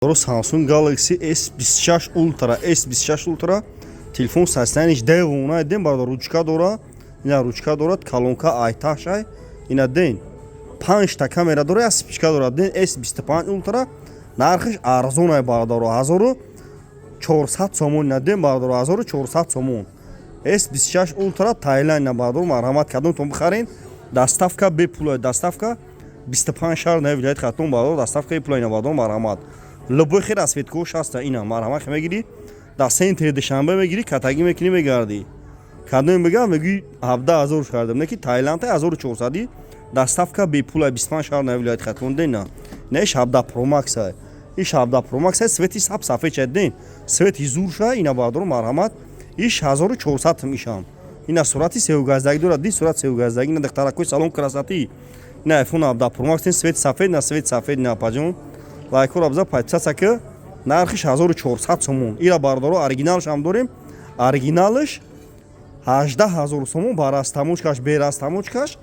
Samsung Galaxy S26 Ultra, S26 Ultra. Телефон состояниш девона дем, бародар. Ручка дора, ина ручка дорад, колонка айташай, ина ден, панҷта камера дора, як вспышка дорад. Ден, S25 Ultra нархиш арзонай, бародаро, 1400 сомон. Ина ден, бародаро, 1400 сомон. S26 Ultra Тайланд на, бародаро, марҳамат, кадомтон бихарен, доставка бепулай, доставка 25 шаҳр на вилояти Хатлон, бародаро, доставка бепулай. Ина, бародаро, марҳамат, любой хел расцветкош ҳаста. Ина, марҳамат, мегирӣ, дар центри Душанбе мегирӣ, катагӣ мекунӣ, мегардӣ. Кадоме бигам, мегӯӣ 17 000 кардам, не ки Тайланда 1400, доставка бепулай, 25 шаҳр на вилояти Хатлон. Ден, на, иш 17 Pro Max ай, иш 17 Pro Max ай, цвети саб сафед шад, ден, цвети зур ша. Ина, бародаро, марҳамат, иш 1400 ишам. Ина, сурати севгаздагӣ дорад, ди сурат севгаздагӣ. Ина, духтаракои салон красоты. Ина, iPhone 17 Pro Max, цвет сафед, на, цвет сафед. На, апаҷон, лайкҳоро биза, подписаться ки. Нархиш 1400 сомон. Ира, бародаро, оригиналш ҳам дорем, оригиналш 18 000 сомон, ба растаможкаш, бе растаможкаш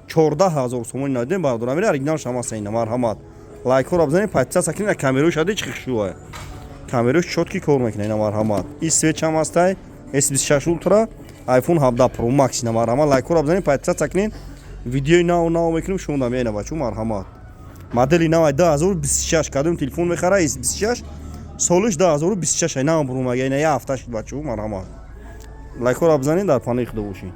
14 000 сомон. Надем, бародаро, амира оригиналш ҳам аста. Ина, марҳамат, лайкҳоро бизанед, подписаться кунед. Камерош ҳади чӣ хушрӯа, камерош чёткий кор мекунад. Ина, марҳамат, и цвет чам ҳастай, S26 Ultra, iPhone 17 Pro Max. Ина, марҳамат, лайкҳоро бизанед, подписаться кунед. Видеои нав нав мекунем, шумо дам. Ина, бачо, марҳамат, модели нави 2026. Кадом телефон мехара, S26, солиш 2026, нав бурумага, ина як ҳафта шуд. Бачо, марҳамат, лайкҳоро бизанед, дар паноҳи худо бошед.